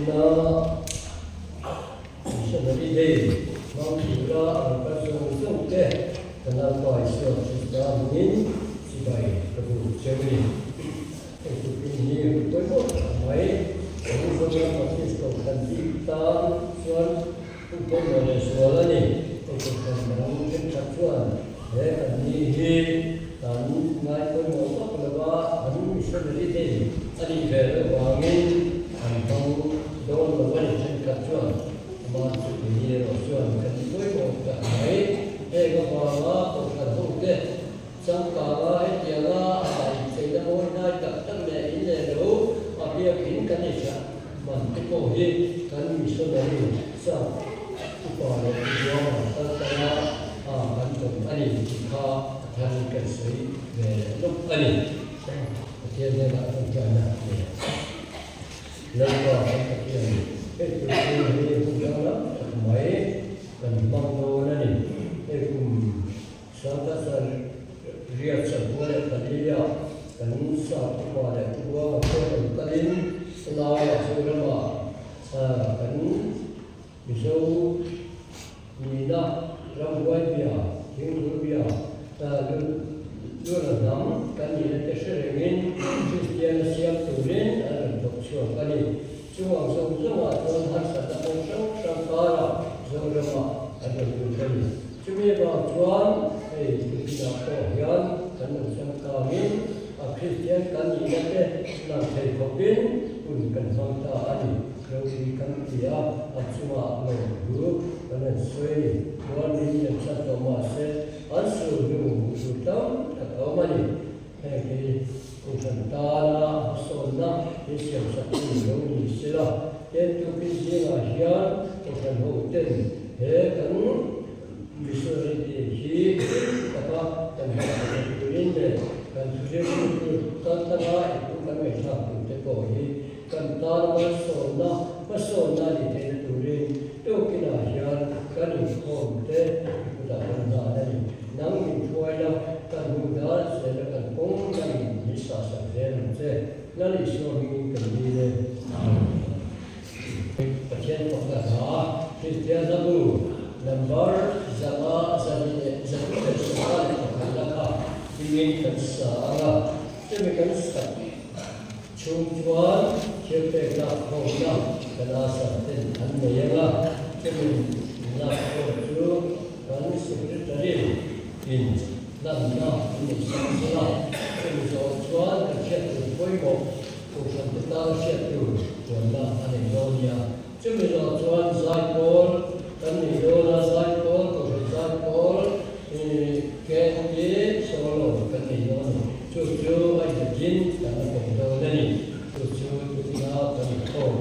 Tukina Missionary Day hmang tura a rawn kal zawng zawng te ka Lalpa Isua Krista hmingin chibai ka buk cheu a ni. Hei tukin hi hun pawimawh tak mai kan Zoram Baptist Kohhran bik tan chuan hun pawimawh leh zual a ni. Hei kohhran dang thenkhat chuan he kan ni hi kan ngai pawimawh vak lo a, an Missionary Day a nih ve loh vangin an hmang dawn lo a ni. Thenkhat chuan amah chu keini erawh chuan kan pawimawh tak mai. Heng avanga kohhran hote Changkanga hetianga a incheina mawi hnai tak tak leh in leh lo a biakin kan ei that man te pawh hi kan missionary sap upa leh Buanga kal tanga a kan tawn a ni tih kha a tharin kan sawi ve leh lawk a ni. Pathian hnenah tawngtaina a nei a. Lalpa kan Pathian hei tur chu hi hun danglam tak mai kan hmang dawn a ni. Hei kum Sangkasar riat 94 ah kan sap upa leh Tubuanga te rawn kalin helaiah Zoramah kan Mizo nihna ramhuai bia, thingthul bia, luna hnam kan nihna te hre rengin Kristiana siam turin an rawn thawk chhuak a ni. Chuvang zawng zawngah chuan harsatna kawng hrang hrang karah Zoramah an rawn lut a ni. Chumi vang chuan hei tukinah pawh hian kan lo changkangin a Kristian kan nihna te lang thei khawpin hun kan hmang ta a ni. Ropui kan ti a, a chungah lawmthu kan han sawi a ni. Chuan min lian chat tawh mahse an sur hnu hmuh tur tam tak a awm a ni. Heng hi Kohhran tana hmasawnna insiamsak tu lo ni sela, Tentukin zingah hian Kohhran hoten he kan Missionary Day hi hlim taka kan hman theihna turin leh kan thuhriltu tur kal tanga engtu kan ngaihthlak tur te pawh hi kan tan malsawmna hmasawnna ni theihna turin tukinah hian kan inkhawm te i kutah kan hlan a ni. Nang min hruaina kan hmuh dan zela kan kawng nangin min sahsak zel ang che. Lal Isua hmingin kan dil e. Amen. Pathian pakhat hla Kristian hlabu number 551 la kha hmingin kan sa ang a, chumi kan sak chhung chuan thil pek lak khawmna kan asar ten an nei ang a, chumi lak khawm chu Kan Secretary in hlanna an nei sak zel a, chumi zawh chuan kan hriat tur pawimawh Kohhran te tana hriat tur puanna a nei dawn nia. Chumi zawh chuan Zaipawl kan nei dawn a, Zaipawl, Kohhran Zaipawl, KNP Solo kan nei dawn a ni. Chu chu a inhawkin kan la pawm dawn a ni. Chu chu tukina kan inkhawm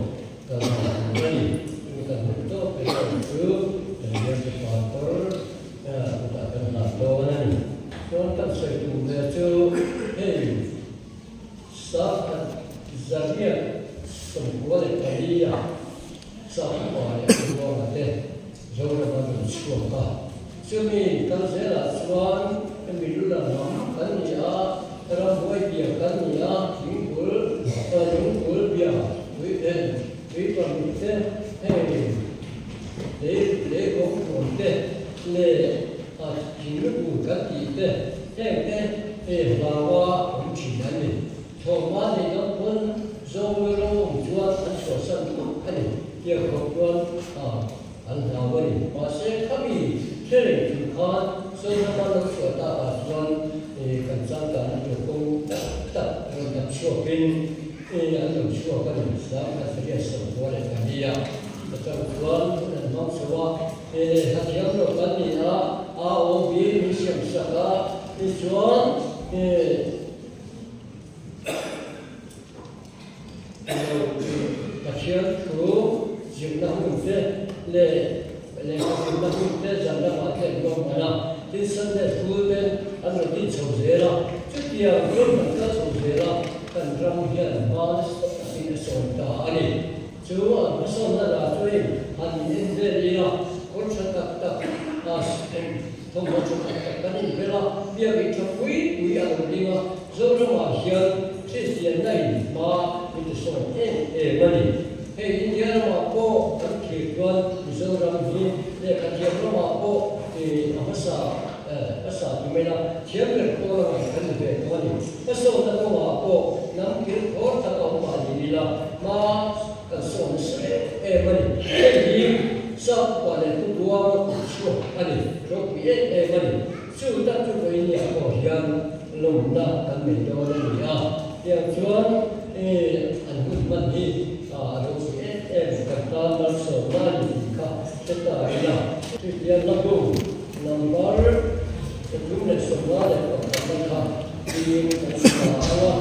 Kan hmu a ni. Chumi kan hmuh tawp te pawh chu kan bialtu pastor kutah kan hlan dawn a ni. Chuan kan sawi tum ve chu hei 1984 ah Sap upa leh Ruanga te Zorama rawn chhuak a. Chumi kal zelah chuan hemi lula hnam kan ni a, ramhuai bia kan ni a, thingkul, lungkul bia, tui en, tui pahnih te, hei lei leikawng thuam te leh a thinglubu kan tih te, heng te hei hlaua awm thin an ni. Thawhma nei dang pawn zawng rawng awm chuan an chhuahsan khawp a ni. Tiang khawp chuan a. An hlau a ni. Mahse, khami hre reng chung khan Zoram a lo chhuah takah chuan kan changkanna tur kawng tak tak rawn dap chhuakin an lo chhuak a ni. 1984 a atang chuan hun an hmang chho a, lehkha thiam lo kan ni a, AOB min siam sak a, tichuan Pathian thu zirna hun te leh lehkha zirna hun te zan lamah te an lawm hman a, tin Sunday school te an rawn din chho zel a, chutiang ram kan kal chho zel a, kan ram hian hma nasa takin a sawn ta a ni. Chu an hmasawnna lah chuan han in en vel ila kawr tha tak tak a thawmhnaw tha tak tak kan inbel a, biakinn tha pui pui a lo ding a, Zoramah hian Kristianna in hma min ti sawn em em a ni. Hei India ramah. thlir chuan Mizoram hi lehkha thiam ramah pawh a hmasa hmasa ti mai la, thiam ber pawl a ngaih kan ni ve tawh a ni. Hmasawnna kawngah pawh hnam kil khawr tak a awm mah ni ila hma kan sawn nasa em em a ni. Hei hi Sap upa leh Pu Buanga kut chhuak a ni, ropui em em a ni. Chu tak chu vawinia pawh hian lawmna kan nei dawn a ni a, tiang chuan an hun hman hi a ropui em em kan tan malsawmna a ni tih kha hre ta ila. Chutiang la bu number 31 na kha tiin kan sa ang a,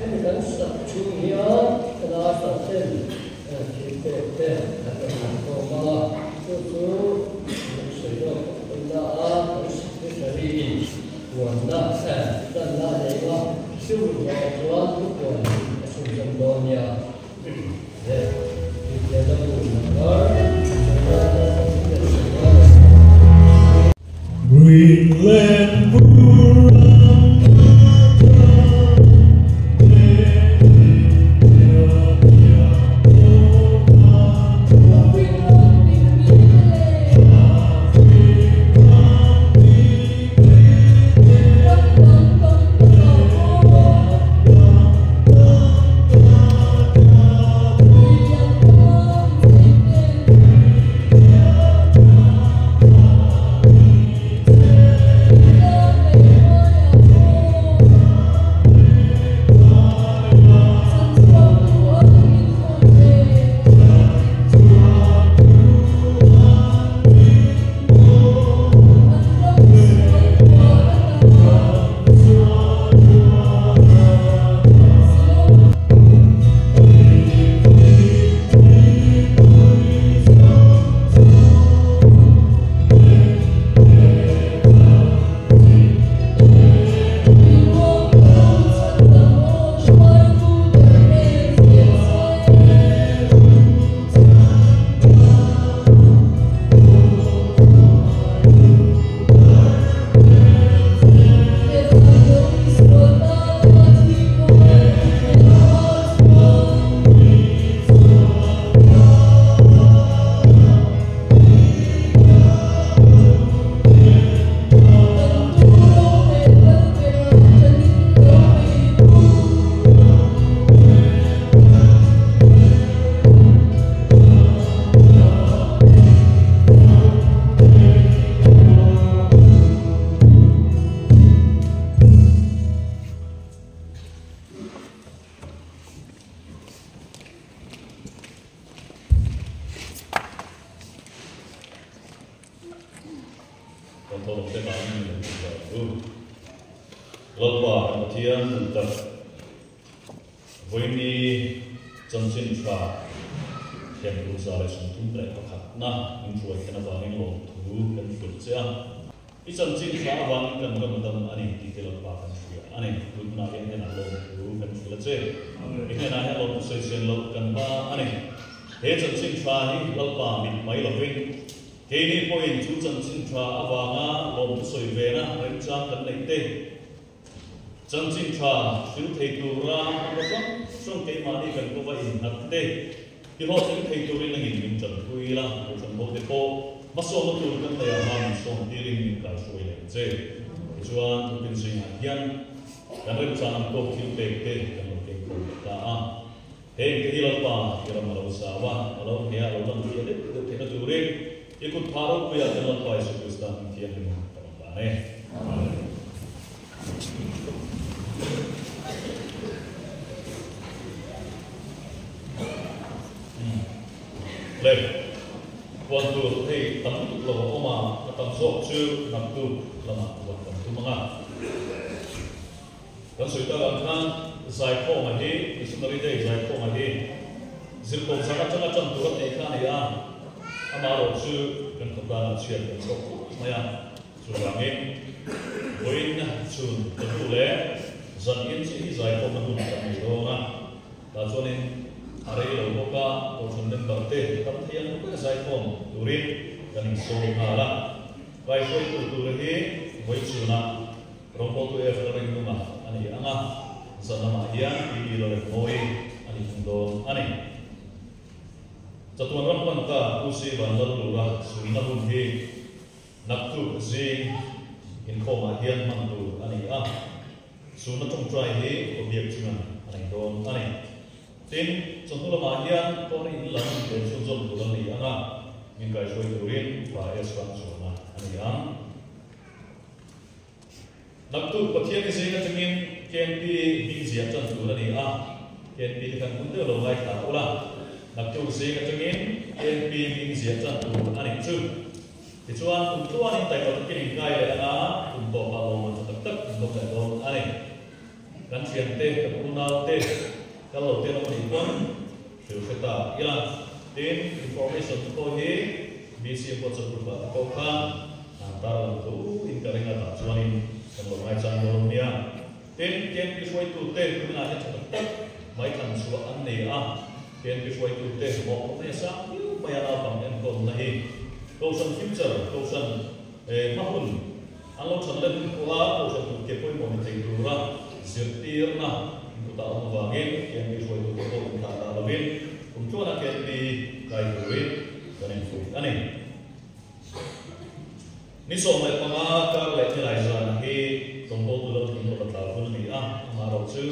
hemi kan sak chhung hian kan arsa ten thil pek te an rawn lang khawm ang a, chu chu an sawi lawk phawt na a, kan secretary in puanna tanna a nei a, chu zawh chuan thupuan a chhunzawm dawn nia. Le Kristianna bu number 33. Greenland Burang Kan thawhlawm te dan in min hmu zai u. Lalpa kan Pathian duh tak vawiini chanchin tha thiam tur 131 na min hruai thlen avangin lawmthu kan hrilh che a. I chanchin tha avangin kan ram dam a ni tih te Lalpa kan hria a ni. Tun hunah hian hnenah lawmthu kan hrilh a che. I hnenah hian lawmthu sawi sen loh kan hma a ni. He chanchin tha hi Lalpa mit mai lovin Keini pawhin chu chanchin tha avanga lawmthu sawi vena remchang kan neih te, chanchin tha hril thei tura hmanraw hrang hrang keimahni kan kova innghat te tihlawhtling thei turin nangin min tanpui la, Kohhran hote pawh hmasawnna tur kan neih ah hma min sawm tirin min kaihruai leh ang che. Tichuan, tukin zingah hian kan remchang ang tawk thil pek te kan lo keng khawm leh ta a. Heng te hi Lalpa i ram a lo zau a, a lo hneh a, lo lang fiah deuh deuh theihna turin i kut phah ropuia kan Lalpa Jesuh Krista hming thianghlim ka rawn hlan e. Amen. Le, puan tur hei tam lutuk lo a awm a, a tam zawk chu naktuk lamah puan kan tum ang a. Kan sawi tak ang khan Zaikhawma hi, Missionary Day Zaikhawma hi zirtawp zan atanga tan tur a tih kha a ni a, amaherawh chu kan khawtlang ah chhiat kan chhawk khawp mai a, chuvangin vawiin chhun chawhnu leh zan in chi hi Zaikhawmna hun kan nei dawn a, tah chuanin a rei lo bawk a, Kohhran member te tam thei ang ber Zaikhawm turin kan insawm nghal a, kaihruaitu tur hi vawi chhunah Rawngbawltu F. Lalringnunga a ni ang a, zan lamah hian P. Lalremmawi a ni thung dawn a ni. Chatuan ram pan ta Pu Si Vanlallura sunna hun hi naktuk zing inkhawmah hian hman tur a ni a, sunna tawngtai hi khawbiak chunga a nei dawn a ni. Tin, chawhnu lamah hian Tony in lam inven chhunzawm tur a ni ang a, min kaihruai turin Pa S Rangchuana a ni ang. Naktuk Pathian i zing atangin KNP hming ziah tan tur a ni a, KNP te khan hun deuh lo ngaithla ula, naktuk zing atangin KNP hming ziah tan tur a nih chu. Tichuan, kum tluanin taima takin inkai leh anga kum tawpah lawmman tha tak tak in dawng leh dawn a ni. Kan thiante, kan unaute kal lo te an awm nih pawn hrilh hre ta ila. Tin, information te pawh hi BCM WhatsApp group ah te pawh khan an tarlang tho in ka ring a tah chuanin kan lo ngaichang dawn nia. Tin, KNP hruaitute kuminah hian tha tak tak mai thlan chhuah an nei a, KNP hruaitute mawhphurhna hi a sang viau mai a naupang enkawlna hi Kohhran future, Kohhran hma hun, An lo that let hun pawha kohhran kut ke pawimawh ni thei tura zirtirna in kutah awm avangin KNP hruaitute pawh inthlah dah lovin kum tluana KNP kai turin kan infuih a ni. Ni 15 kar leh nilai zan hi Tawngkawltu lam thing rawt a tlau hun a ni a, amaherawh chu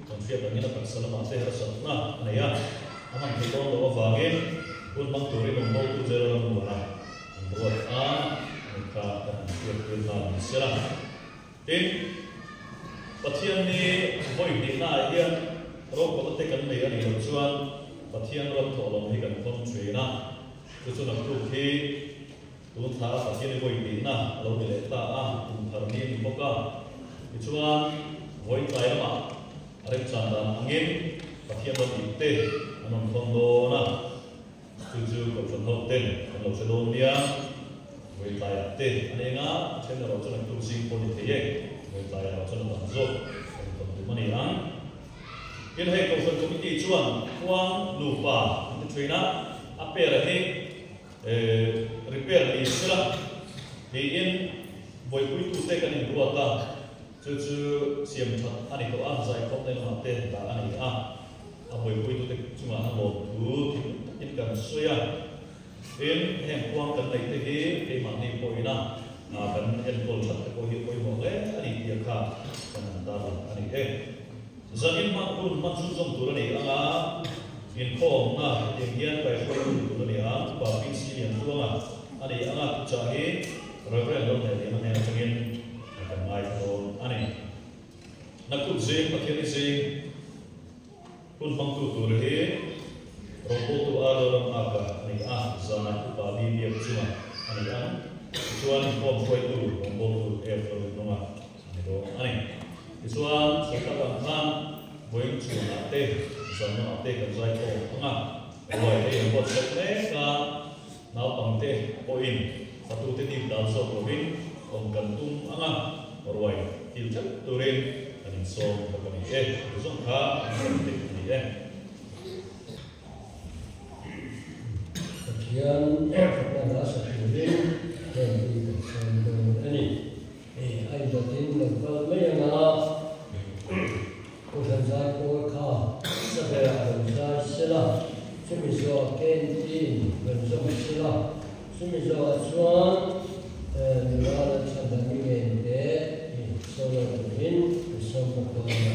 kan hriat angin a taksa lamah te harsatna a nei a, a hman thei dawn loh avangin hun hmang turin Tawngkawltu Jail ram muana An ruat a, an kha kan han hriat tir nghal ni sela. Tin, Pathian ni vawi hnihnaah hian rokhawlh te kan nei a nih loh chuan Pathian ram thawhlawm hi kan thawn thin a, chu chu naktuk hi tun thla a Pathian ni vawi hnihna a lo ni leh ta a, kum thar ni a ni bawk a. Tichuan, vawi tlai lamah a remchan dan angin Pathian ram ip te an rawn thawn dawn a. Chu chu Kohhran ho ten kan lo hre dawn nia, vawi tlaiah te an eng a, a then erawh chuan an tuk zing pawh ni thei e, vawi tlaiah erawh chuan a tam zawk kan tawn tum a ni ang. Tin, hei Kohhran Committee chuan khuang nupa an ti thin a, a pair hi repair ni sela tiin vawipuitute kan inruat a, Chu chu siam that a ni tawh a, zaikhawm nei lamah te dah a ni a, a buaipuitute chungah an lawmthu thil takin kan sawi a. Tin, heng khuang kan neih te hi keimahni pawhina kan enkawl that te pawh hi a pawimawh hle a ni tih kha kan han tarlang a ni e. Zanin hman hun hman chhunzawm tur a ni ang a, inkhawmna hetiang hian kaihruai hun tur a ni ang, Upa PC Liantluanga a ni ang a, thuchah hi Rev. Lalhnehliana hnen atangin a kan ngaithla dawn a ni. Naktuk zing Pathian i zing hun hmangtu tur hi rawngbawltu Ardal Aka a ni a, zanah Upa Bi Biak chungah a ni ang. Tichuan inkhawm hruaitu rawngbawltu Ev Lalrinlunga a ni dawn a ni. Tichuan sawi tak ang khan vawiin chhunah te zanlamah te kan zai khawm ang a, ruai te in buatsaih mek a, Naupangte pawhin fatute dip dan zawk lovin awm kan tum ang a, ruai kil theuh turin kan insawm bawk a ni e. Chu zawng kha an rawn dik a ni e. Pathian fakna hla sa turin hengpui kan sawm dawn a ni. A indawtin lo kal mai ang a, Kohhran zai pawl kha saberah rawn zai sela, chumi zawhah canteen rawn zawm sela, chumi zawhah chuan nula la chhan mi ngen te solo turin ka sawm bawk dawn a.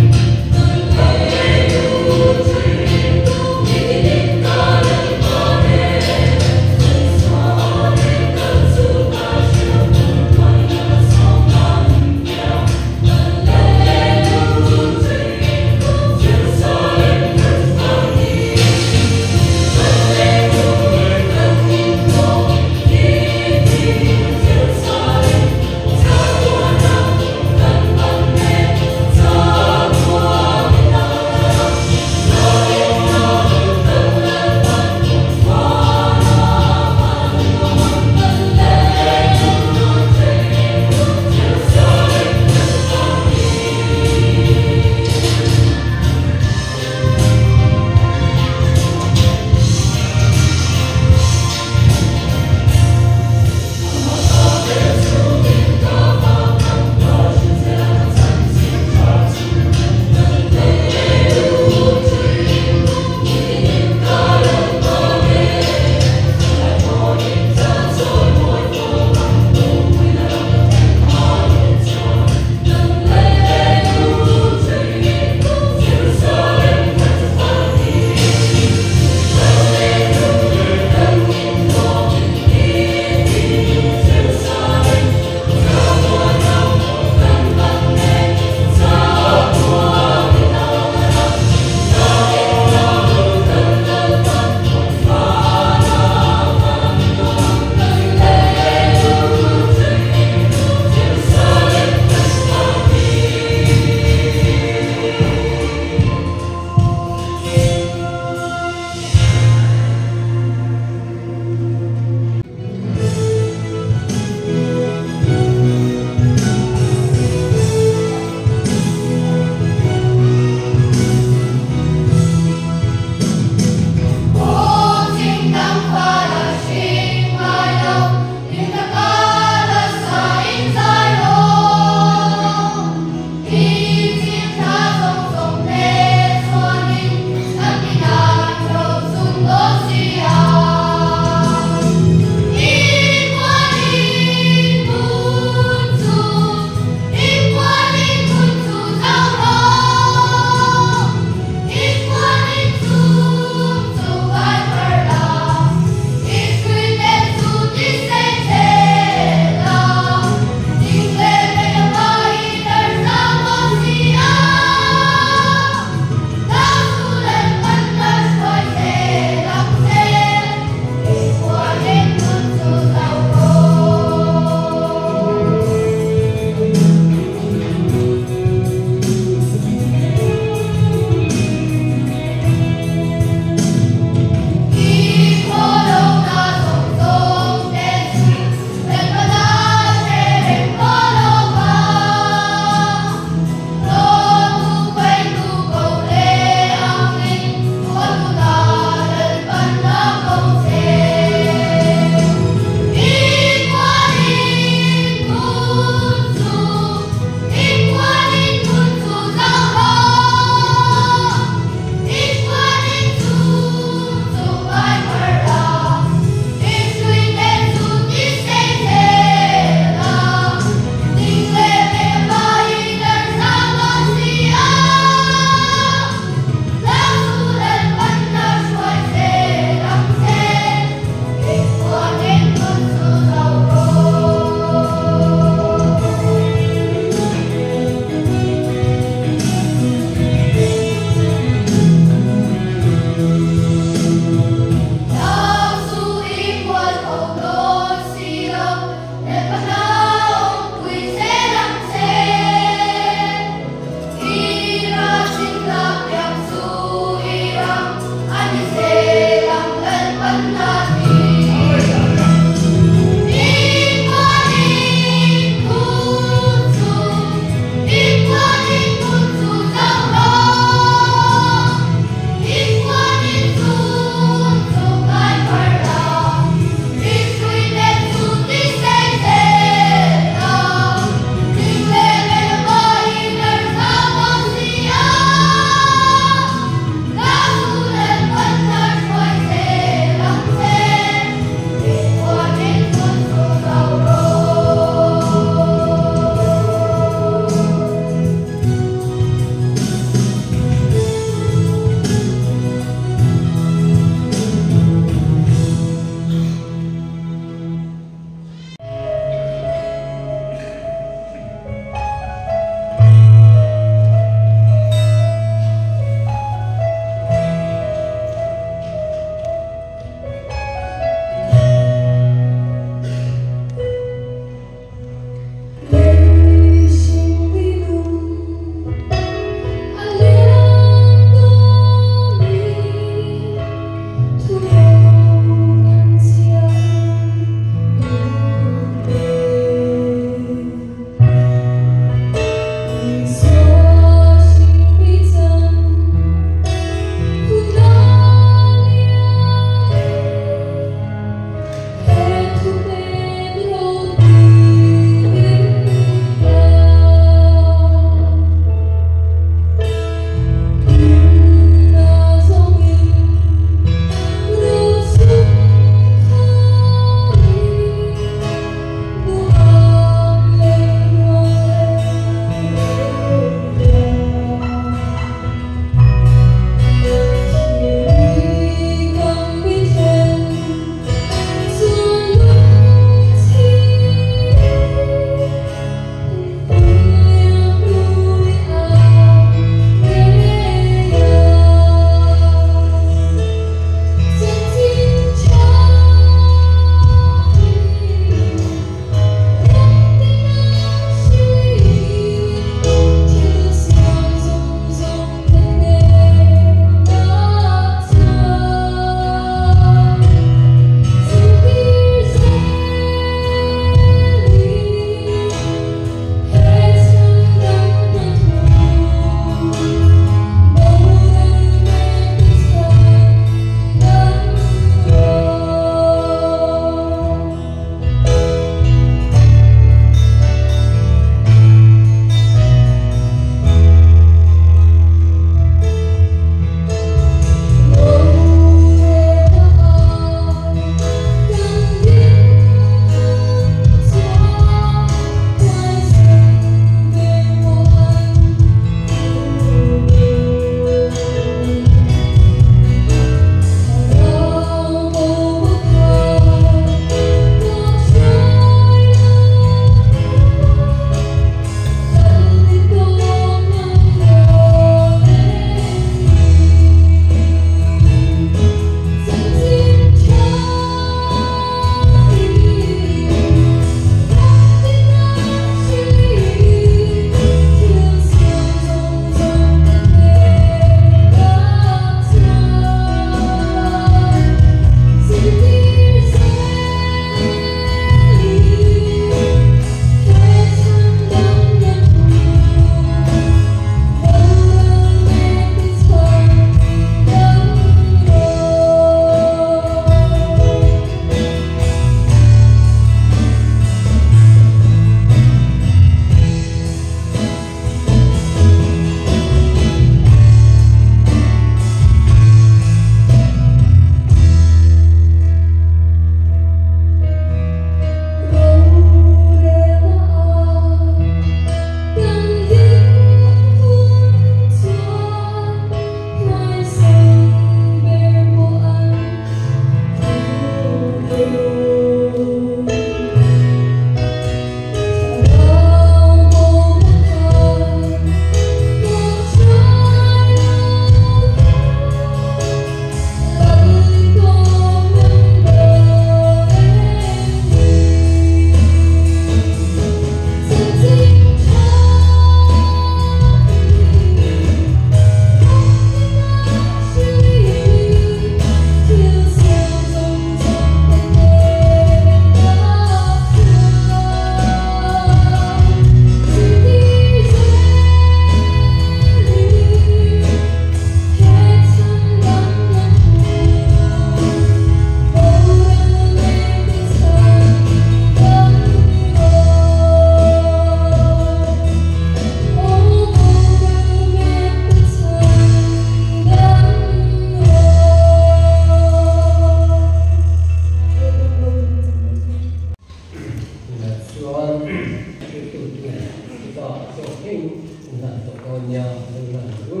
theuhin in hlan tawh dawn nia lo hlan ang u.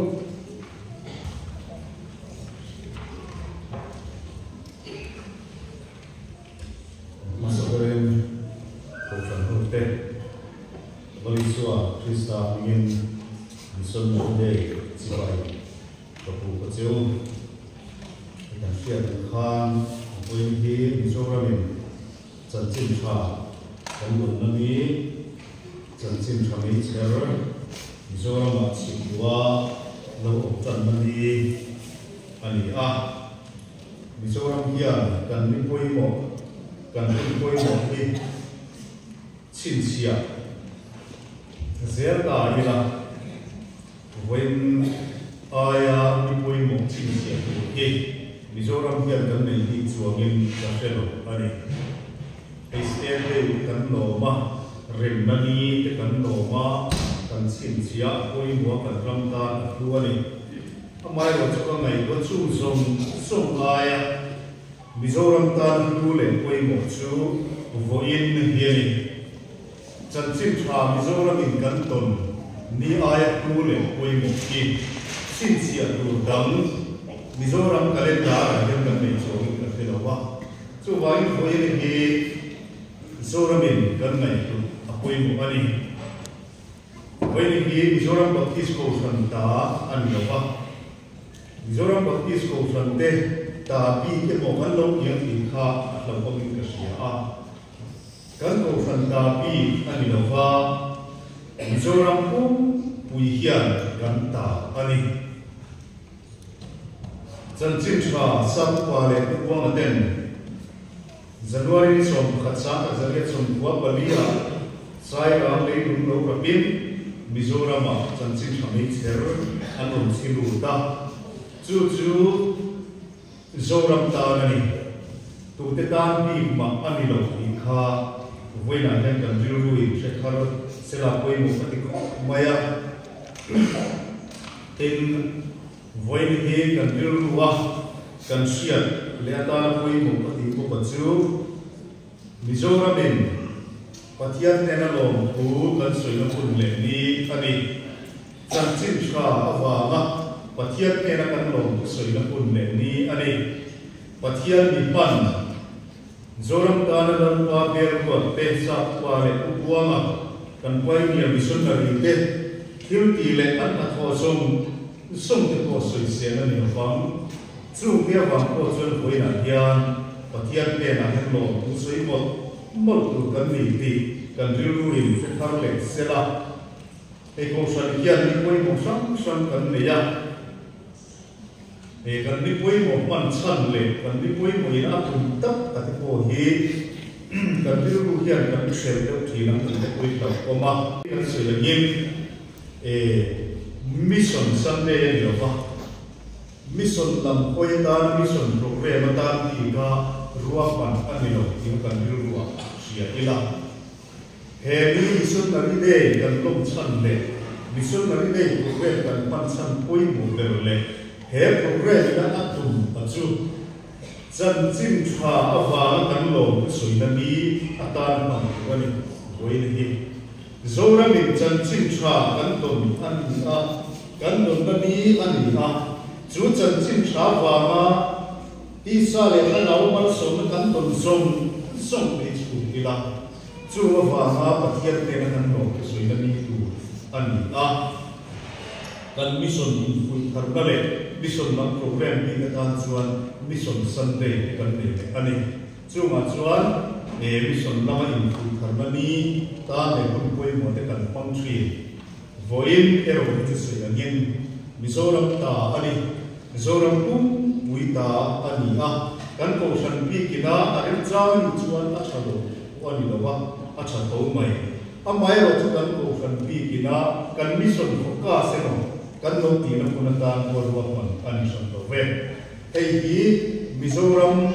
Hmasa berin Kohhran hute Valisua Krista hmingin Missionary Day chibai ka pu ka cheu. Hei kan hriat ang khan vawiin hi Mizoramin chanchin tha kan dawnna ni, chanchin tha meichher Mizoramah chhipua lo awm tanna ni a ni a. Mizoram hian kan mi pawimawh, kan hun pawimawh hi chhinchhiah zel ta ila, vawiin aia mi pawimawh chhinchhiah tur hi Mizoram hian kan nei bik chuangin ka hre lo a ni. Hei State Day kan lawm a, remna ni te kan lawm a, kan chhinchhiah pawimawh kan ram tan a hlu a ni. Amaherawh chu ka ngaihtuah chu zawng zawng aia Mizoram tan hlu leh pawimawh chu vawiin hi a ni. Chanchin tha Mizoramin kan tawn ni aia hlu leh pawimawh hi chhinchhiah tur dang Mizoram calendar-ah hian kan nei chuangin ka hre lo a. Chuvangin vawiin hi Zoramin kan ngaihtuah a pawimawh a ni. Vawiin hi Mizoram Baptist Kohhran ta a ni lo va, Mizoram Baptist Kohhran te ta bik emaw kan lo piang tih kha a hlauhawmin ka hria a. Kan Kohhran ta bik a ni lo va, Mizoram pumpui hian kan ta a ni. Chanchin tha Sapupa leh Pupuanga ten January ni 11 sang 1994 ah Sairang leilung lo rapin Mizoram ah chanchin tha meichher an rawn chhi lut a, chu chu Zoram tan a ni. Tute tan bik mah a ni lo tih kha vawiinah hian kan rilru in hre thar sela pawimawh ka ti khawp mai a. Tin, Vawiin hi kan rilru a, kan hriat leh atana pawimawh ka tih bawk a chu Mizoramin Pathian hnena lawmthu kan sawina hun leh ni a ni. Chanchin tha avanga Pathian hnena kan lawmthu sawina hun leh ni a ni. Pathian mi hman Zoram tana Lalpa Belruat te, Sappa leh Pu Buanga kan pioneer missionary te thil tih leh an hnathawh zawng zawng te pawh sawisel a ni lovang. Chu te avang pawh chuan vawiinah hian Pathian hnenah hian lawmthu sawi mawlh mawlh tur kan ni tih kan rilru in hre thar leh sel a. Hei Kohhran hian ni pawimawh hrang hrang kan nei a. He kan ni pawimawh hman chhan leh kan ni pawimawhin a tum tak a te pawh hi kan rilru hian kan hrel deuh thin ang tih te pawh hi hlauhawm a. Kan sawi angin e Mission Sunday a ni lo va, Mission lam hawi atan Mission Programme atan bika ruahman a ni lo tih kha kan rilru ah hria ila. He ni Missionary Day kan lawm chhan leh Missionary Day programme kan hman chhan pawimawh ber leh he programme ina a tum a chu chanchin tha avanga kan lawm thusawi ni atan hman tur a ni. Vawiin hi Zoramin chanchin tha kan tawn a ni a, kan dawnna ni a ni a, chu chanchin tha vanga tisa leh thlarau malsawmna kan tawn zawng zawng te hi chhun ila. Chu avanga Pathian hnena kan lawm thusawi na ni tur a ni a. Kan mission infuih tharna leh mission lam programme bik atan chuan Mission Sunday te kan nei leh a ni. Chungah chuan he mission lama infuih tharna ni tan leh hun pawimawh te kan hmang thin. Vawiin erawh hi chu sawi angin Mizoram ta a ni. Mizoram pumpui ta a ni a, kan kohhran bikina a remchang a nih chuan a tha lo pawh a ni lo a, a tha tho mai. Amaherawh chu kan kohhran bikina kan mission focus emaw kan lo tihna hmun atan pawh ruahman a ni hran lo ve. Hei hi Mizoram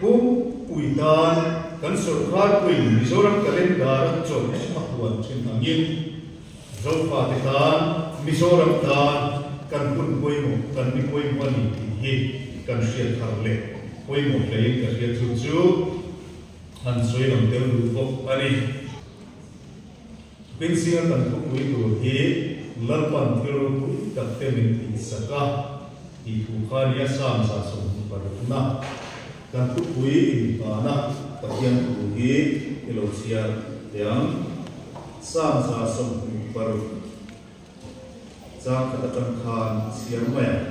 pumpui tan kan sorkar pawhin Mizoram calendar a chawlh a huan thin angin, Zofate tan, Mizoram tan kan hun pawimawh, kan mi pawimawh a ni tih hi kan hriat thar leh pawimawh hlein ka hria chu chu han sawi lang tel duh bawk a ni. Tukin zinga kan thupui tur hi Lalpan thil ropui tak te min tihsak a tih thu kha a ni a, Psalm 126-na kan thupui inhmana Pathian thu hi i lo chhiar teh ang. Psalm 126 chang khat atang khan chhiar mai ang.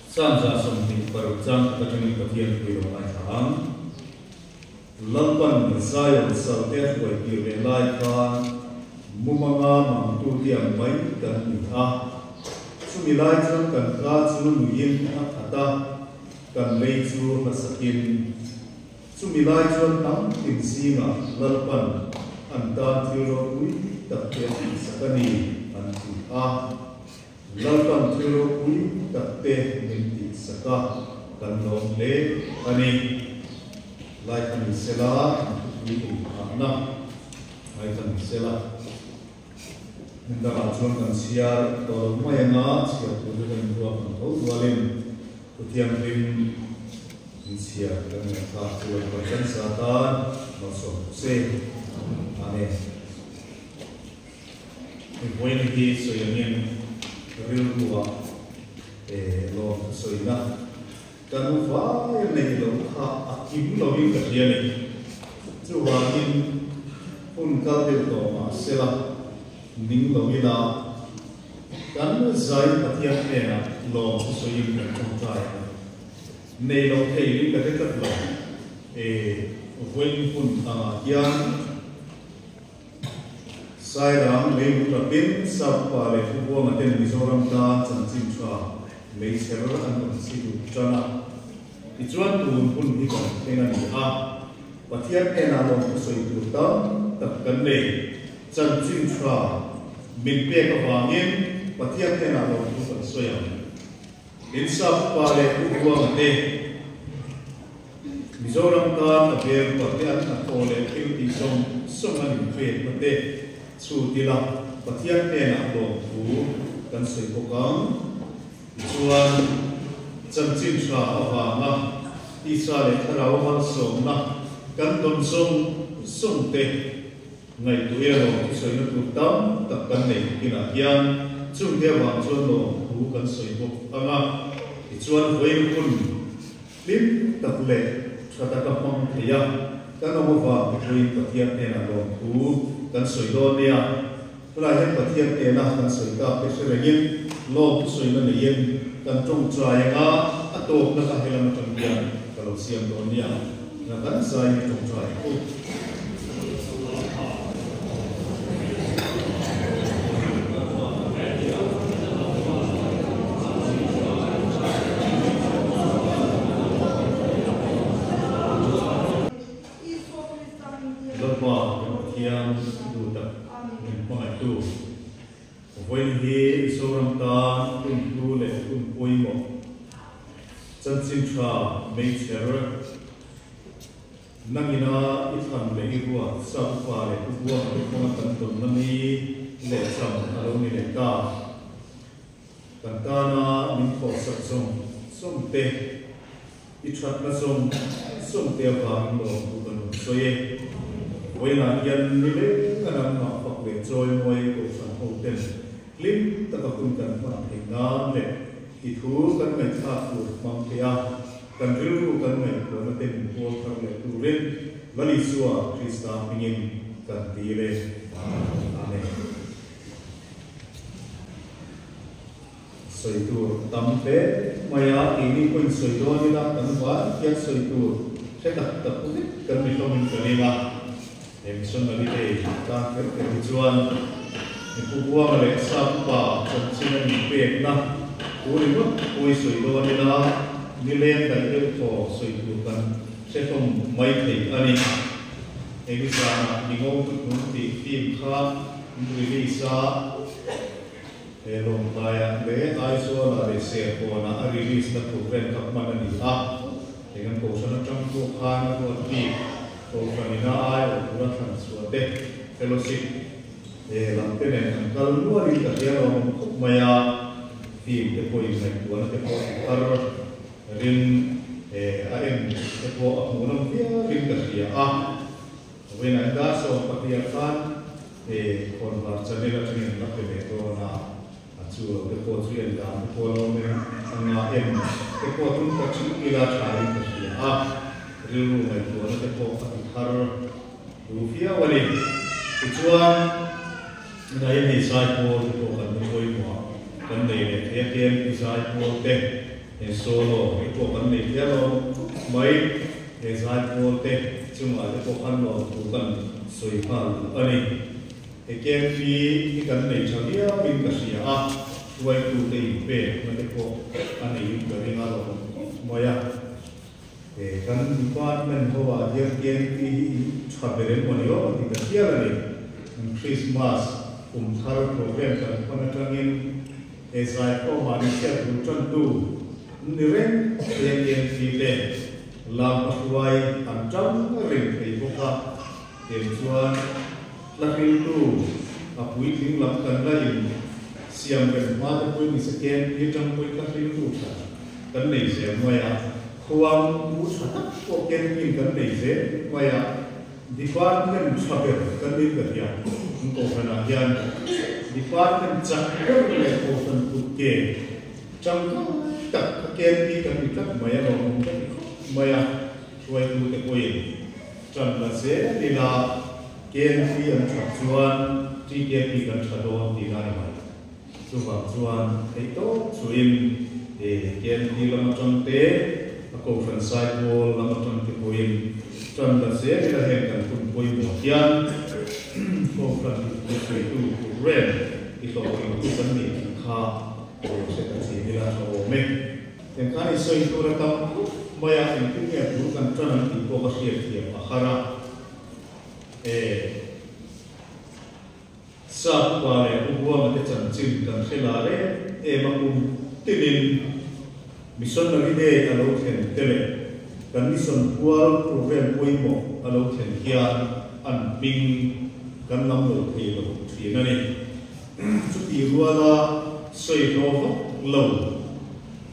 Psalm 126 chang khat atangin Pathian thu i lo ngaithla ang. Lalpan Zion salte a hruai tir leh lai khan mumanga mangtu te ang mai kan ni a. Chumi lai chuan kan ka chu nuiin a khat a, kan lei chu hlasakin. Chumi lai chuan hnam tin zingah Lalpan an tan thil ropui tak te a tihsak a ni an ti a. Lalpan thil ropui tak te min tihsak a, kan lawm hle a ni. Lai kha ni sela, an thupui inphahna lai kha ni sela. Hmun dangah chuan kan chhiar tawh lo mai anga chhiar tur chu kan inruak ang tho rualin Thu Thianghlim in chhiar kan ngaihthlak chu an rawn sa tan malsawm rawh se. Amen. Vawiin hi sawi angin rilruah lawm ka sawina kan vai nei lo kha a kim lovin ka hria a ni. Chuvangin hun kal deuh tawh mah sela ning lo ila kan zai Pathian hnenah lawm chu sawiin kan tawngtai a ni. Nei lo thei in ka hre tlat lo. Vawiin hun angah hian. Sairang lei rapin Sap-pa leh Thubuanga ten Mizoram tan chanchin tha leichher an rawn si duh tan a. Tichuan tun hun hi kan thleng a ni a, Pathian hnenah lawmthu sawi tur tam tak kan nei. Chanchin tha min pek avangin Pathian hnenah lawmthu kan sawi ang. In Sap-pa leh Thubuanga te. Mizoram tan a bel pate an hnathawh leh thil tih zawng zawng an inpekna te chhut ila Pathian hnenah lawmthu kan sawi bawk ang. Tichuan, chanchin tha avanga tisa leh thlarau malsawmna kan dawn zawng zawng te ngaihtuah ila lawmthu sawina tur tam tak kan nei tukinah hian chungte avang chuan lawmthu kan sawi bawk ang a. Tichuan, vawiin hun Hlim tak leh tha taka hmang thei a, kan awm avang te pawhin Pathian hnenah lawmthu kan sawi dawn nia. Tunah hian Pathian hnena kan sawi tak te hre rengin lawmthu sawina neiin kan tawngtai anga a tawpna kha helam atang hian ka lo siam dawn nia. Na kan zaiin i tawngtai ang u. Lalpa kan Pathian duh tak min hmangaihtu, vawiin hi Mizoram tan hun hlu leh hun pawimawh, chanchin tha meichher, Nangina i thlan leh i ruat sa upa leh u buang te kawnga kan tawnna mi leh cham a lo ni leh ta. Kan tana min thawhsak zawng zawng te, i thatna zawng zawng te avangin lawmtu kan rawn sawi e. Vawiinah hian ni leng a nangmah fak leh chawimawi Kohhran ho ten hlim taka hun kan hman theih nan leh i thu kan ngaihthlak tur hmang thei a. Kan rilru kan ngaihtuahna te min pawl thar leh turin Lal Isua Krista hmingin kan dil e. Amen. Sawi tur a tam hle mai a, keini pawhin sawi dawn ila kan vai hian sawi tur hre tak tak vek kan ni hlawmin ka ring a. He missionary day tan kher kher hi chuan mipu buanga leh sap upa chanchin a inpekna thu ringawt pawi sawi dawn ila nileng daih deuh thaw sawi tur kan hre hlawm mai thei a ni. Hei hi zanah mi ngo hnuhnung tih film kha an release a, he Lawngtlaiah leh Aizawlah leh Serkawnah a release na program kha hman a ni a. Heng an Kohhran atang pawh khan a ruat bik Kohhran ina aiawh tura thlan chhuah te fellowship lam te nen an kal nualin ka hria lo awm khawp mai a, team te pawhin ngaihtuahna te pawh a thar rin a en te pawh a hmuhnawm viauin ka hria a. Vawiinah dar 12 ah khan khawnvar channel atangin an la pe leh dawn a, a chu lo te pawh chu en dan te pawh a lo awm em a nga em te pawh tum ta thin ila tha in ka hria a, rilru ngaihtuahna te pawh a ti thar duh viau a ni. Tichuan tunah hian hei zaipawl te pawh kan la pawimawh a, kan nei leh thei a KMP zaipawl te, he solo te pawh kan nei thei alawm mai. He zaipawl te chungah te pawh khan lawmthu kan sawi nghal duh a ni. He KMP hi kan nei tha viauin ka hria a, hruaitute inpekna te pawh a neiin ka ring a lawm khawp mai a. He kan department ho ah hian KMP hi in tha ber em maw ni aw tih ka hriat a ni. Kan Christmas kum thar program kan hman atangin he zaikhawmah ni chhiat bul tantu ni reng thei a KMP te lam a hruai an tang reng thei bawk a. Tiang chuan hla hriltu a puitling lam kan la in siam reng hma te pawhin ni se KMP atang pawhin hla hriltu tha kan nei zel mai a, khuang u tha tak pawh KMP in kan nei zel mai a, department tha ber kan nin ka hria. An kohhranah hian department chak ber leh kohhran kut ke tangkai tak kha KMP kan ni tlat mai a, lawmawm ka ti khawp mai a, hruaitute pawhin Ṭan la zel ila KMP an ṭhat chuan TKP kan ṭha dawn tih lai mai. Chuvang chuan theih tawp chuin KMP lam aṭang te, a Kohhran Saipawl lam aṭang te pawhin ṭan la zel ila heng kan hun pawimawh hian Kohhran thusawitu program i hlawhtlingtu kan nih tih kha hre ta chin ila ṭha awm e. Engkhan i sawi tur a tam khawp mai a, engtin nge bul kan tan ang tih pawh ka hriat thiam a har a. E. Sap pa leh Pu Buanga te chanchin kan hre la reng em a kum tinin Missionary Day a lo thlen te leh kan mission pual program pawimawh a lo thlen hian an hming kan lam lo thei lo thin a ni. Chutih ruala sawi hlawh vak lo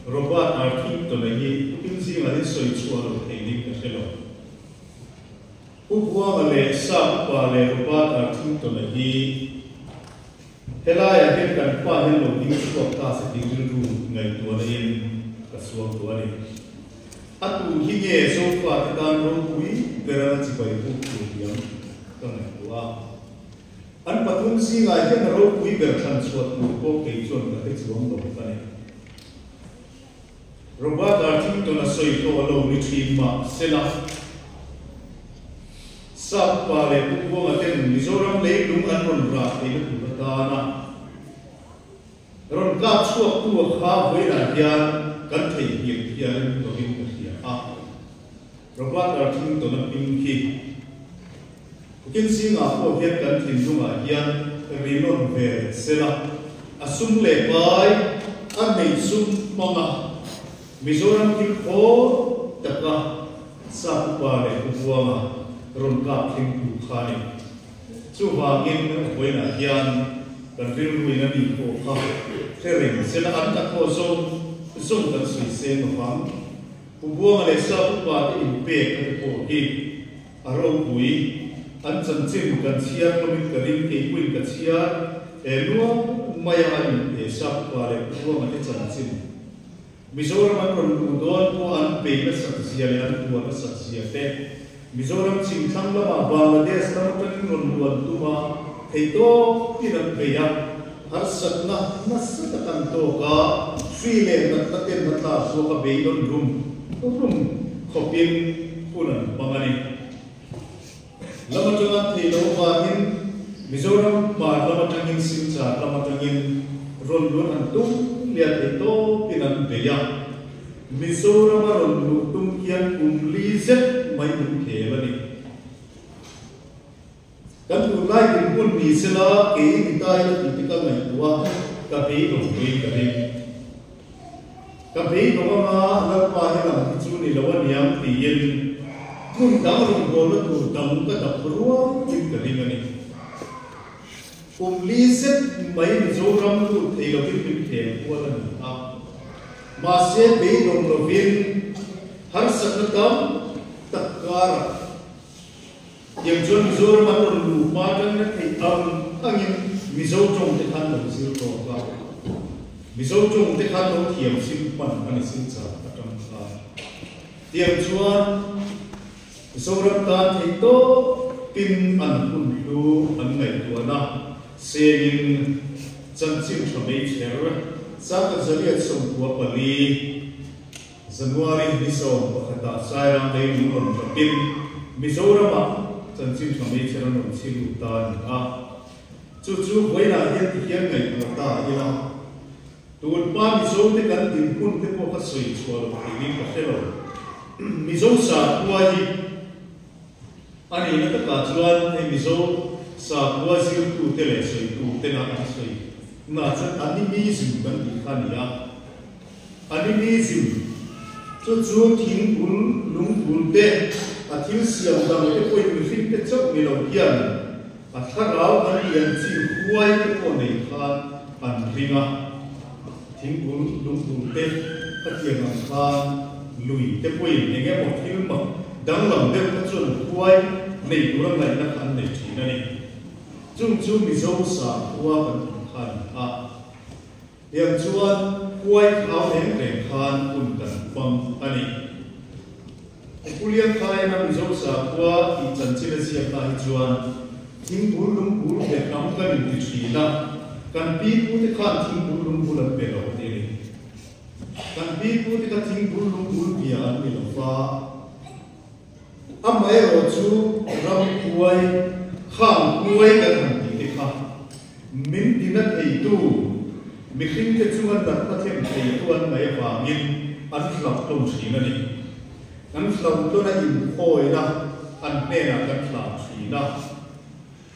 Robert Arthington-a hi tukin zingah hian sawi chhuah lo thei ding ka hre lo. Pu Buanga leh Sap upa leh Robert Arthington-a hi helaiah hian kan pa hian lo ding chhuak ta se tih rilru ngaihtuahna in ka suang tawh a ni. A tu hi nge Zofate tan ropui bera chibai buk tur hiam ka ngaihtuah a. An pathum zingah hian a ropui ber thlan chhuah tur pawh kei chuan ka hre chuang lo ka ni. Robert Arthington a sawi tawh lo ni thin mah sela, Sap pa leh Pu Buanga ten Mizoram leilung an rawn rah theihna tur atana rawn kap chhuaktu a kha vawiinah hian kan theihnghilh hian lovin ka hria a. Robert Arthington a hming khi Putin zingah pawh hian kan thinlungah hian ri nawn ve sela, a sum leh pai a nei sum hmanga Mizoram thil khaw taka Sap upa leh Pu Buanga rawn kap thlengtu kha a ni. Chuvangin vawiinah hian kan rilruin a ni pawh kha hre reng sela an hnathawh zawng zawng kan sawi seng avang Pu Buanga leh Sap upa te inpek a ti pawh hi a ropui. An chanchin kan chhiar hlawmin ka ring, keipuiin ka chhiar he luang maia a inpe Sap upa leh Pu Buanga te chanchin. Mizoram an rawn luh dawn pawh an bei nasat zia leh an tuar nasat zia te, Mizoram chhimthlang lamah Bangladesh lam atangin rawn luh an tum a, theihtawpin an bei a, harsatna nasa tak an tawk a, hri leh natna ten a tlak zawk a beidawn rum rum khawpin hun an hmang a ni. Lam atanga an theih loh avangin Mizoram hmar lam atangin Silchar lam atangin rawn luh an tum leh a theihtawpin an bei a. Mizorama rawn luh tum hian kum li zet mai min khel a ni. Kan tunlai dinhmun ni sela kei ni ta ila tih te ka ngaihtuah a, ka beidawng pui ka ring. Ka beidawng anga Lalpa hi lam hi chu ni lo a niang tiin hmun dang rawngbawlna tur dang ka dap rual in ka ring a ni. Kum li zet mai Mizoram lut thei lovin min khel kual a ni a. Mahse beidawng lovin harsatna tam tak karah. Tiang chuan Mizoram an rawn luh hma atangin a theih ang angin Mizo tawng te khan lo zir tawk a, Mizo tawng te khan lo thiam sim hman a ni Silchar atang khan. Tiang chuan Zoram tan theih tawpin an hun hlu an ngaihtuahna sengin chanchin tha meichher Sangkhat Zariat 14 January ni 11 Sairang lei lung rawn tlapin Mizoramah chanchin tha meichher an rawn chhi lut ta a ni a. Chu chu vawiinah hian tihian ngaihtuah ta ila. Tun pa Mizo te kan dinhmun te pawh ka sawi chhuah loh theihin ka hre lo. Mizo sakhua hi a nihna takah chuan hei Mizo sakhua zirtute leh sawitu tena an sawi na chuan animism kan tih kha a ni a. Animism chu chu thingpul, lungpul te, a thil siam dang te pawhin mihring te chauh ni lo hian A thlarau an lian chi huai te pawh nei khan an ring a, thingkung lungkung te ka tiang ang khan lui te pawhin eng emaw thil mak danglam deuh kha chuan huai nei tura ngaihna kha an nei thin a ni. Chung chu Mizo sakhua kan tih kha a ni a. Tiang chuan huai thlau reng reng khan hun kan hmang a ni. Puliang khaina Mizo sakhua tih chanchin a ziak na hi chuan thingpul lungpul leh hnam kan inti thin a, kan pi pute khan thingpul lungpul an pe lo a ti a ni. Kan pi pute kha thingpul lungpul bia an ni lo va, amaherawhchu ram huai, khang huai kan han tih te kha Min tina theitu, mihringte chunga natna thlen theitu an ngaih avangin an hlauh tawn thin a ni. Kan hlauh tawn a inkhawina an hnenah kan hlau thin a.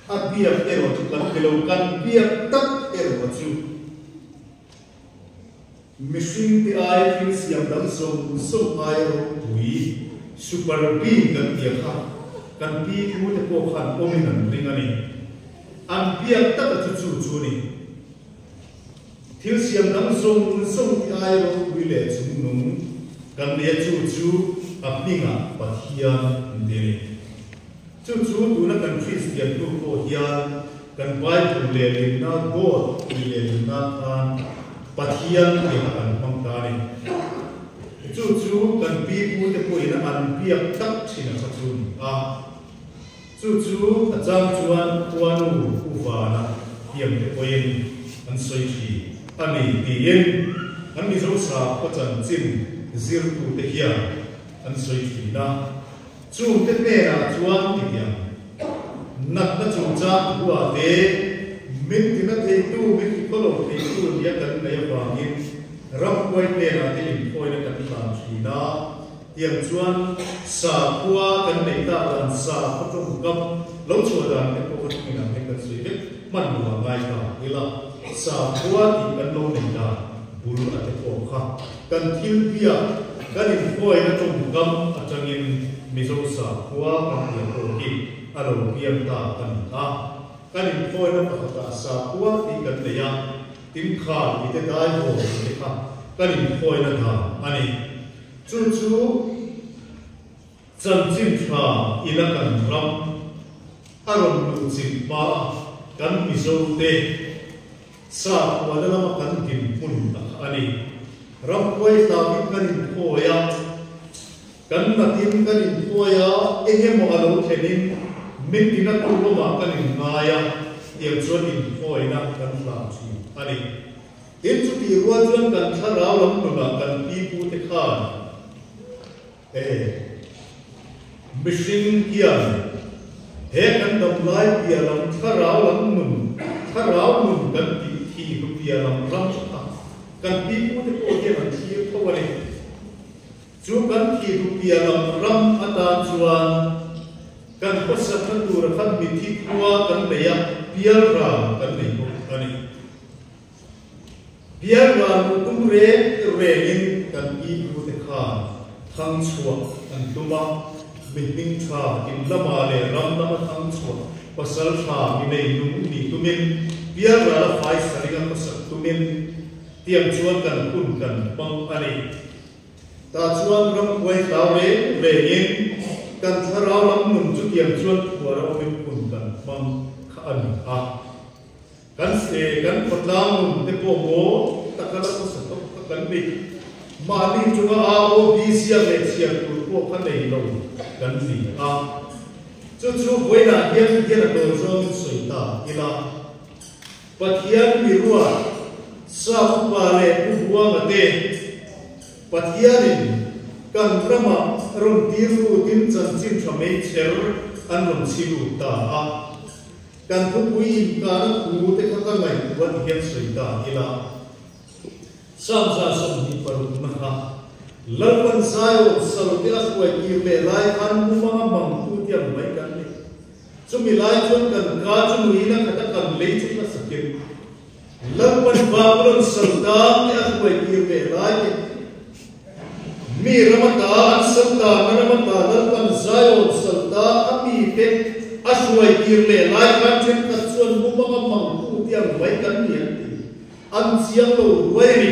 A biak erawh chu kan ti lo, kan biak tak erawh chu mihringte ai thil siam dang zawng zawng ai ropui, super being kan tih kha kan pi pute pawh khan awmin an ring a ni. An biak taka chu chu chu a ni. Thil siam dang zawng zawng te ai ropui leh chungnung kan nei a chu chu a hmingah Pathian an ti a ni. Chu chu tuna kan Kristian hnu pawh hian kan Bible lehlinna God tih lehlinna khan Pathian tih a kan hmang ta a ni. Chu chu kan pi pute pawhin an biak tak thin a kha chu a ni a. Chu chu a chang chuan khuanu U Vana thiamte pawhin an sawi thin a ni tiin an Mizo sakhaw chanchin zirtute hian an sawi thin a. Chungte hnenah chuan tihian, Natna chungchang thu-ah te, min tina theitu, min ti khawlo theitu nia kan ngaih avangin ramhuai hnenah te inkhawina kan hlan thin a, tiang chuan sakhua kan neih tak dan sakhaw tawngkam lo chhuah dan te pawh kha thingin ang hian kan sawi vek hman lo a ngai ta ila, sakhua tih kan lo nei dan bul a te pawh kha Kan thil biak, kan inhruaina tawngkam atangin Mizo sakhua kan tia pawh hi a lo piang ta a ni a. Kan inhruaina pakhatah sakhua tih kan nei a, Timkhal i te daihawl tih te kha kan inhruaina dan a ni. Chu chu chanchin tha ila kan ram a rawn luh chilh hma a kan Mizo te, Sakhuana lama kan dinhmun tak a ni. Ramhuai hlauhin kan inthawi a, kan natin kan inthawi a, eng emaw a lo thlenin min tina tu lamah kan inngai a, tiang chuan inthawina kan hlan thin a ni. Tin, chutih rual chuan kan thlarau lam nunah kan pipute khan E, mihring hian he kan damlai piah lam thlarau lam nun, thlarau nun kan tih thi hlu piah lam ram kha kan pipute pawh hian an thlir tho a ni. Chu kan thi hlu piah lam ram atan chuan kan hmasakna tura khan mithi khua kan nei a, pialral kan nei bawk a ni. Pialral luh tum reng rengin kan pi pute khan thang chhuah an tum a, mi hming tha in lama leh ram lama thang chhuah pasal tha mi nei nung nih tumin pialral a fai saring a khawsak tumin tiang chuan kan hun kan hmang a ni. Tah chuan ramhuai hlau reng rengin Kan thlarau lam nun chutiang chuan phuar a awmin hun kan hmang kha a ni a. Kan se kan khawtlang nun te pawh maw taka la khawsa tawk kha kan ni. Mahni chunga AOB ziak leh chhiar tur pawh kha nei lo kan ni a. Chu chu vawiinah hian hian a tawi zawngin sawi ta ila. Pathian mi ruat, Sap upa leh Pu Buanga te Pathianin kan ramah rawn tir lutin chanchin tha mei cher an rawn chhi lut ta a. Kan thupui inkahna thu te kha ka ngaihtuah ti hian sawi ta ila. Samza 26 na kha Lalpan Zion salte a hruai tir leh lai khan mumanga mangtu tiang mai kan ni. Chumi lai chuan kan ka chu nuin a khat a kan lei chu hla sakin Lalpan Babulon saltang te a hruai tir ve lai te, mi ram ata an saltan na ram ata Lalpan Zion saltang a mi te a hruai tir leh lai khan thenkhat chuan mumanga mangtu te ang mai kan ni an ti. An chiang lo ruai a ni.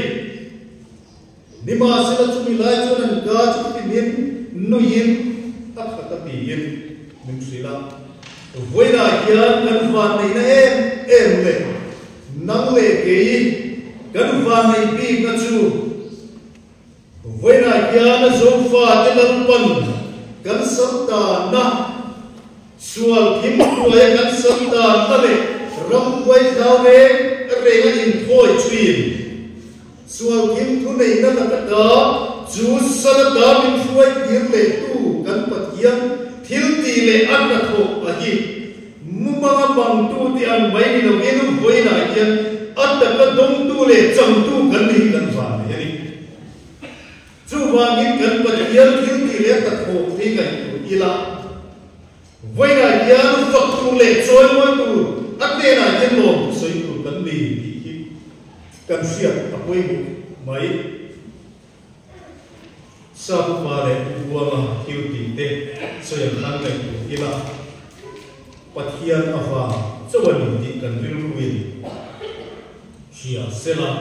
Nimahsela chumi lai chuan an ka chu hlimin nuiin a khat a tiin min hrilh a. Vawiinah hian kan vanneihna em em leh nang leh kei kan vanneih bikna chu vawiinah hian a Zofate Lalpan kan saltanna sual thim hruaia kan saltanna leh ramhuai thlau reng renga inthawi thin. Sual thim thuneihna laka ta chu Sanata min hruai tir lehtu kan Pathian thil tih leh a hnathawh a hi mumanga mangtu tih ang mai ni loin vawiinah hian a taka dawngtu leh changtu kan ni kan van nei a ni. Chuvangin kan Pathian thil tih leh a hnathawh hi ngaihtuah ila. Vawiinah hian fak tur leh chawimawi tur a hnenah hian lawm sawi tur kan ni tih hi kan hriat a pawimawh mai. Sap upa leh Pu Buanga thil tih te sawi ang khan ngaihtuah ila, Pathian avang chauh a ni tih kan rilruin hria sela.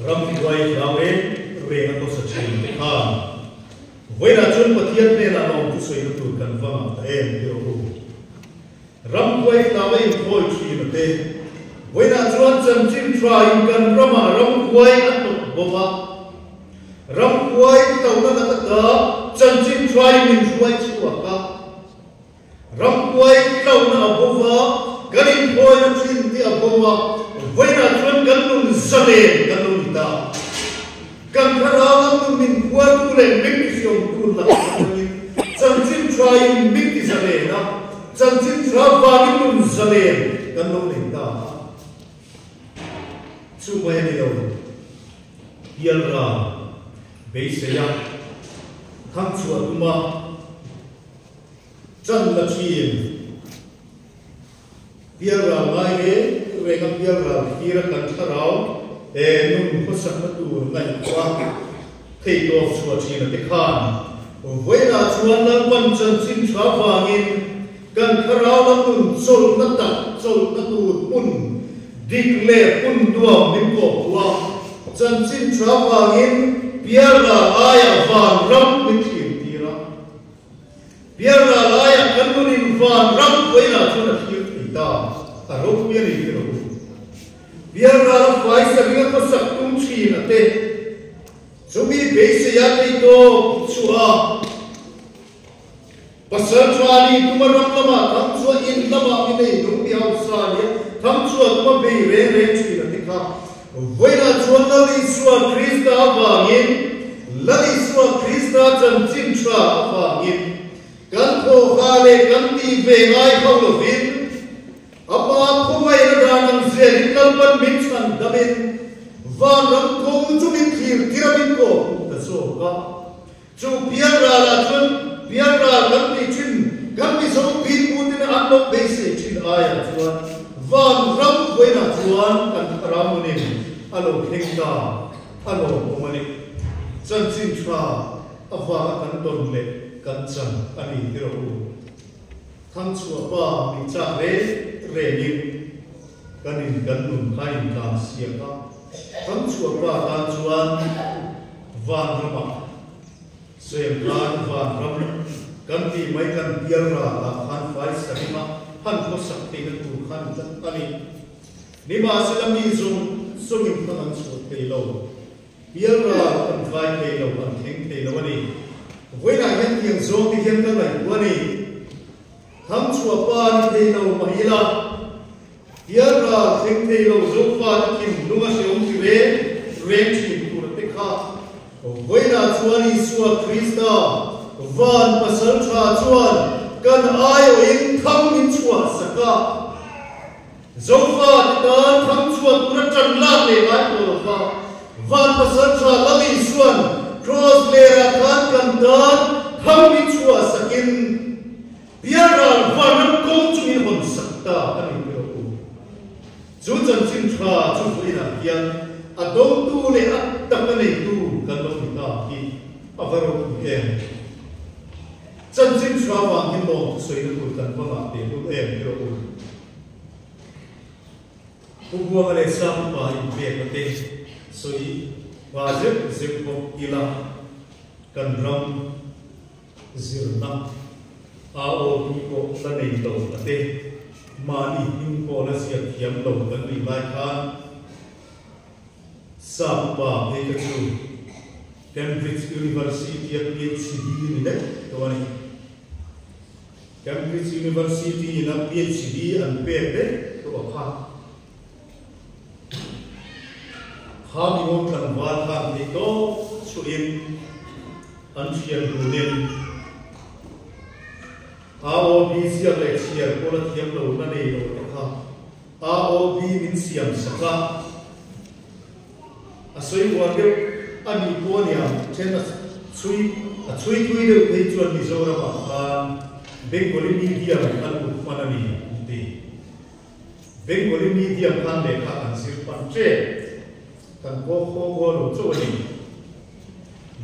Ramhuai hlau reng reng a tawsa thin te khan vawiinah chuan Pathian hnenah lawm chu sawina tur kan va ngah ta em ti rawh u. Ramhuai hlau a inthawi thin a te. Vawiinah chuan chanchin tha in kan ramah ramhuai a hnawt bawk a. Ramhuai hlauhna laka ta chanchin tha in min hruai chhuak a. Ramhuai tlauhna a bo va, kan inphawina thin te a bo a, vawiinah chuan kan nun zalen kan lo ni ta. Kan thlarau lam nun min phuartu leh min tihriawmtu lakah atangin chanchin thain min ti zalen a, chanchin tha vangin nun zalen kan lo nei ta a. Chu mai a ni lo, Pialral beiseia thangchhuah tuma, Chan la thin. Pialral ngai reng reng a pialral thlir a kan thlarau e nun khawsakna tur ngaihtuah thei tawp chhuah thin a te khan vawiinah chuan Lalpan chanchin tha vangin kan thlarau lam nun chawlhna tak chawlhna tur hmun dik leh hmun nuam min kawhpuh a, chanchin tha vangin pialral aiah vanram min thlir tir a. Pialral laiah kan nunin van ram vawiinah chuan a thlir thei ta, a ropui a ni ti lo. Pialral a fai saring a khawsak tum thin a te, chumi beisei a thei tawp chhuah a, pasal tha ni tuma ram lamah thangchhuah in lamah mi nei nung mi hausa nia thangchhuah tuma bei reng reng thin a te kha Vawiinah chuan Lal Isua Krista avangin, Lal Isua Krista chanchin tha avangin, kan thawhha leh kan tih ve ngai hauh lovin, a pa khawngaihna dan ang zelin Lalpan min chhan damin, vanram kawng chu min thlir tir a min kawhhmuh ta zawk a. Chu pialralah chuan pialral kan tih thin, kan Mizo piputin an lo beisei thin aiah chuan van ram vawiinah chuan kan thlarau nunin a lo thleng ta, a lawmawm a ni. Chanchin tha avanga kan tawn leh kan chan a ni ti rawh u. Thangchhuah pa nih chak reng rengin kan in kan nun kha intlan siak a, Thangchhuah pa tan chuan. Vanramah Sem khan Vanram kan tih mai kan bial ralah khan fai sarima han khawsak theihna tur khan tlat a ni. Nimahsela mi zawng zawngin khan an chhuah thei lo. Bial ral an kai thei lo, an thleng thei lo a ni. Vawiinah hian tiang zawng te hian ka ngaihtuah a ni. Thangchhuah pa ni thei lo mah ila, bial ral thleng thei lo Zofa te thinlung a hreawm ti reng reng thin tur te kha vawiinah chuan Isua Krista van pasal tha chuan kan aiawhin thang min chhuah sak a. Zofa te tan thangchhuah tura tan lak leh ngai tawh lo kha van pasal tha Lal Isuan Kraws lerah khan kan tan thang min chhuah sakin Pialral vanram kawng chu min hawn sak ta a ni ti rawh u. Chu chanchin tha chu vawiinah hian a dawngtu leh a tak a neitu kan lo ni ta hi a va ropui em. Chanchin tha vang hi lawm thusawina tur kan va ngah tehlul em ti rawh u. Pu Buanga leh Sangpa inpekna te sawi hma zeuh zeuh bawk ila kan ram zirna AOP pawh la nei lo a te, mahni hming pawh la ziak thiam lo kan nih lai khan Sangpa phei kha chu Cambridge University-a PhD ni daih tawh a ni. Cambridge University in a PhD an pek daih tawh a kha. Kha mi awm tlangval khan theih tawp chhuahin an thian dunin AOB ziak leh chhiar pawl a thiam lo na nei lo te kha AOB min siam sak a, a sawi uar deuh a nih pawh a nia, then a chhui a chhui thui deuh phei chuan Mizoramah khan Bengali medium an ut hman a ni an ti. Bengali medium khan lehkha kan zir pan ṭep, kan kaw khaw kaw lo chauh a ni.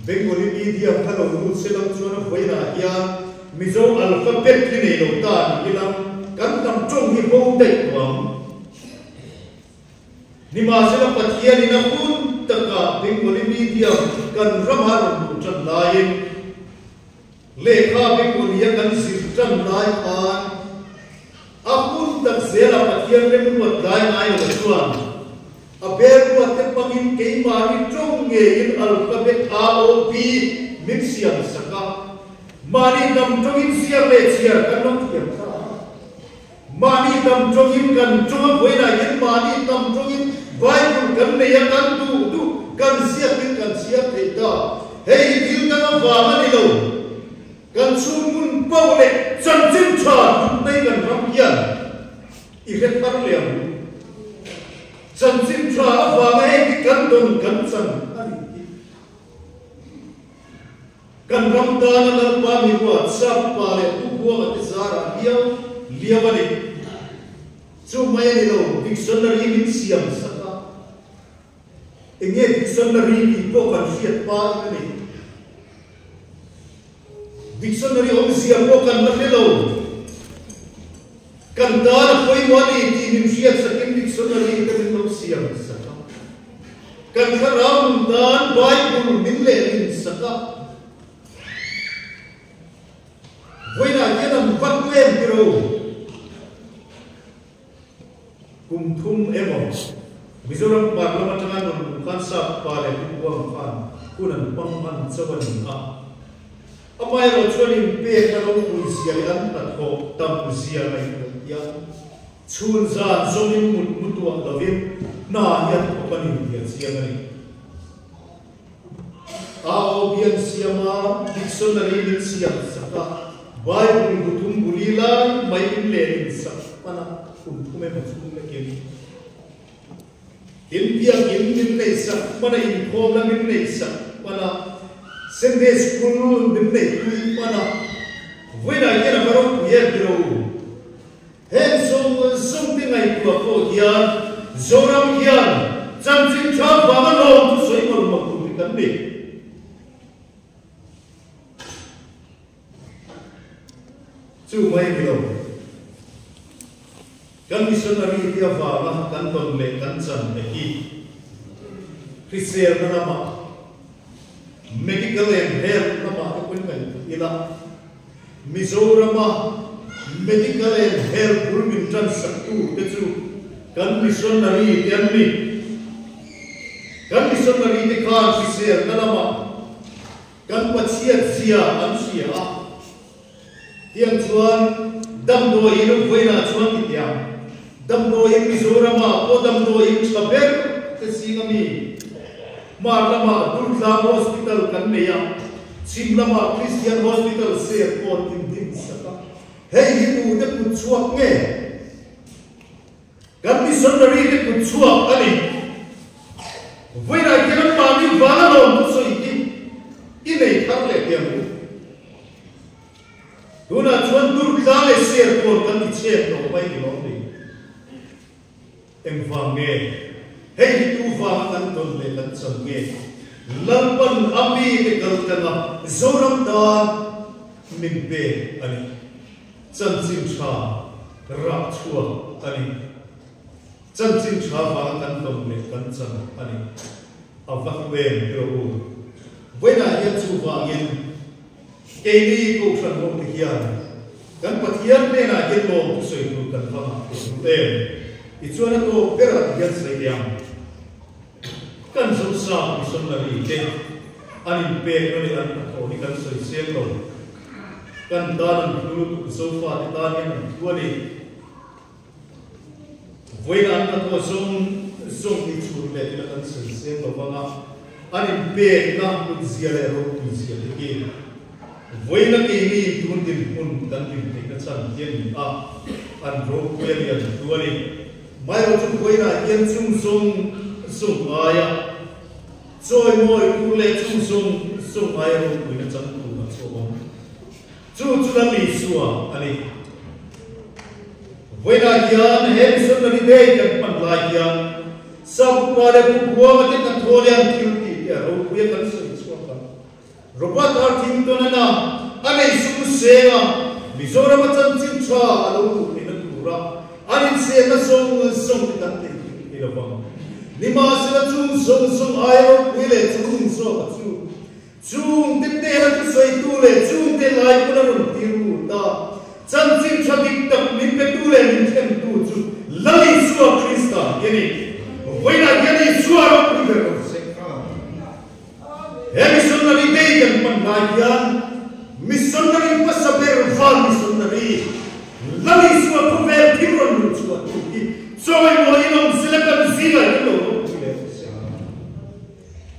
Bengali medium kha lo lut se lo chuan a vawiinah hian Mizo alphabet hi nei lo ta ni ila kan hnam ṭawng hi bo daih tawh ang. Nimahsela Pathianin a hun takah Bengali medium kan ramah rawn luh ṭan laiin lehkha Bengali-a kan zir ṭan lai khan a hun tak zelah Pathian remruat lai ngai lo chuan a belruatte hmangin keimahni ṭawng ngeiin alphabet A O B min siam sak a, mahni hnam ṭawngin ziak leh chhiar kan lo thiam ta a. Mahni hnam tawngin kan tawng a, vawiinah hian mahni hnam tawngin Bible kan nei a, kan duh duh kan ziakin kan chhiar thei ta. Hei hi thil dang avang a ni lo. Kan chhunghmun poh leh chanchin tha hnutnei kan ram hian i hre thar leh ang u. Chanchin tha avanga hei hi kan dawn kan chan a nih hi. Kan ram tana Lalpa mi ruat Sapa leh Pu Buanga te zarah liau liau a ni. Chu mai a ni lo, dictionary min siam sak a. Enge dictionary tih pawh kan hriat pain a ni. Dictionary awmzia pawh kan la hre lo. Kan tan a pawimawh a ni tih min hriat sakin dictionary te min lo siam sak a. Kan thlarau nun tan Bible min lehlin sak a. Vawiinah hian an vat lem ti ro. Kum thum emaw Mizoram parlam atanga rawn luh khan Sap pa leh Pu Buang khan hun an hmang hman chauh a ni a. Amaherawh chuan inpekna ropui zia leh an hnathawh tam zia ngaihtuah hian chhun zan zawmin mut mu tuah lovin hna hi an thawk a ni tih a chiang a ni. AOB an siam a, dictionary min siam sak a, Bible bu thum bu li lai mai min lehlin sak hman a, kum thum emaw chhung lekin. Tin, biakinn min nei sak hman a, inkhawmna min nei sak hman a, Sunday School min nei pui hman a, vawiinah hian a va ropui em tiro u. Heng zawng zawngte ngaihtuah pawh hian Zoram hian chanchin tha vanga lawm chu sawi mawlh mawlh tur hi kan ni. Chu mai a ni lo. Kan missionary te avanga kan tawn leh kan chan te hi hriselna lamah. Medical and Health lamah te pawhin ngaihtuah ila, Mizorama Medical and Health bul min tan saktu te chu kan missionary te an ni. Kan missionary te khan hriselna lamah kan Pathian zia an hria a. Tiang chuan damdawiin a vawiinah chuan ti teh ang. Damdawiin Mizoramah pawh damdawiin tha ber te zing ami hmar lamah Durtlang Hospital kan nei a, chhim lamah Christian Hospital ser pawh an din sak a. Hei hi tute kut chhuak nge? Kan missionary te kut chhuak a ni. Vawiinah hian anmahni vana lawm thusawi hi i nei thar leh teh ang u. Tunah chuan Durtlang leh Serkawn kan ti chhet tawh mai ni lawm ni. Engvang nge? Hei hi tu vanga kan tawn leh kan chan nge? Lalpan a mite kal tlang a Zoram tan min pek a ni. Chanchin tha rah chhuak a ni. Chanchin tha vanga kan tawn leh kan chan a ni. A va hlu em rawh u. Vawiinah hian chuvangin keini Kohhran ho te hian kan Pathian hnenah hian lawm thusawi tur kan va ngah teh hlu em. Tichuan a tawp berah ti hian sawi teh ang. Kan Zosa missionary te an inpekna leh an hnathawh hi kan sawi seng lo. Kan tan an hlu lutuk Zofa te tan hian an hlu a ni. Vawiin an hnathawh zawng zawng hi chhut leh ila kan sawi seng lo vang a, an inpekna hlutzia leh ropuizia te hi vawiin a keini tun dinhmun kan din theihna chhan hi a ni a, an ropui a ni, an hlu a ni. Mairo chu vawiinah hian chung zawng zawng aia chawimawi tur leh chung zawng zawng aia ropuina chang tur a chhuak awm. Chu chu Lal Isua a ni. Vawiinah hian he Missionary Day kan hman lai hian Sapupa leh Pu Buanga te kan thaw leh an thil tih te a ropui a kan sawi chhuak a. Robert R. Thington-ana a nei sum seng a, Mizoram a chanchin tha a lo luh theihna tura an insiamna zawng zawng te kan thei thei thei lo vang. Nimahsela chung zawng zawng aia ropui leh chung zawka chu chung te hnena thusawitu leh chung te lai pawn a rawn tir lut a, chanchin tha dik tak min petu leh min thlentu chu Lal Isua Krista hi a ni. Vawiinah hian Isua ropui ber rawh se. He missionary day kan hman lai hian missionary hmasa ber van missionary Lal Isua khawvel thil rawn luh chhuah tur hi chawimawiin awm sela kan zingah hian lo ropui leh awm se.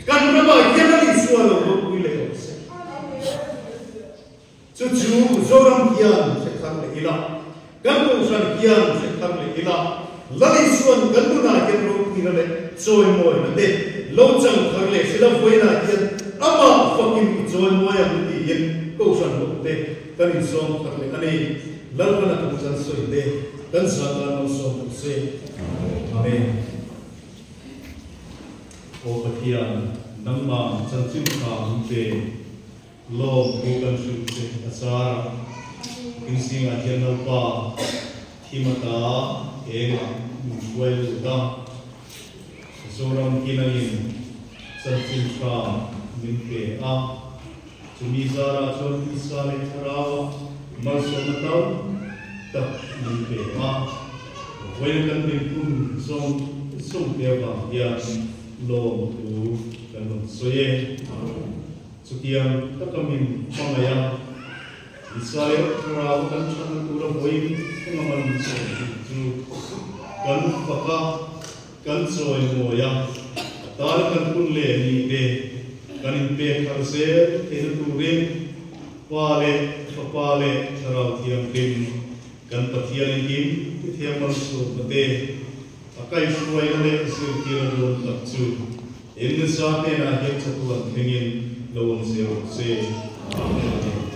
Kan ramah hian Lal Isua lo ropui leh awm se. Chu chu Zoram hian hre thar leh ila, kan Kohhran hian hre thar leh ila, Lal Isua'n kan nunah hian ropuina leh chawimawina te lo chang thar leh sila vawiinah hian amah fakin i chawimawi ang tiin Kohhran hote kan insawm thar leh a ni. Lalpan a thu kan sawi te kan zah tan malsawm duh se. Amen. Aw Pathian, nangmah chanchin tha min pe. Lawm thu kan hrilh che a char a, in zingah hian Lalpa thimata engah min hruai lut a, Zoram kinangin chanchin tha min pe a, chumi zarah chuan tisa leh thlarau malsawmna tam tak min pe a, vawiin kan dinhmun zawng zawng te avang hian lawm thu kan rawn sawi e. Chutiang taka min hmangaih a, Israel thlarau kan thatna tura vawiin eng a man sawi tih chu kan fak a, kan chawimawi a, a tan kan hun leh ni te kan inpek thar zel theihna turin Pa leh Fapa leh Thlarau Thianghlim kan Pathian engkim ti thiam malsawmna te a kaihhruaina leh zirtirna dawn tak chu Engzah hnenah hian chatuan thlengin lo awm zel rawh se. Amen.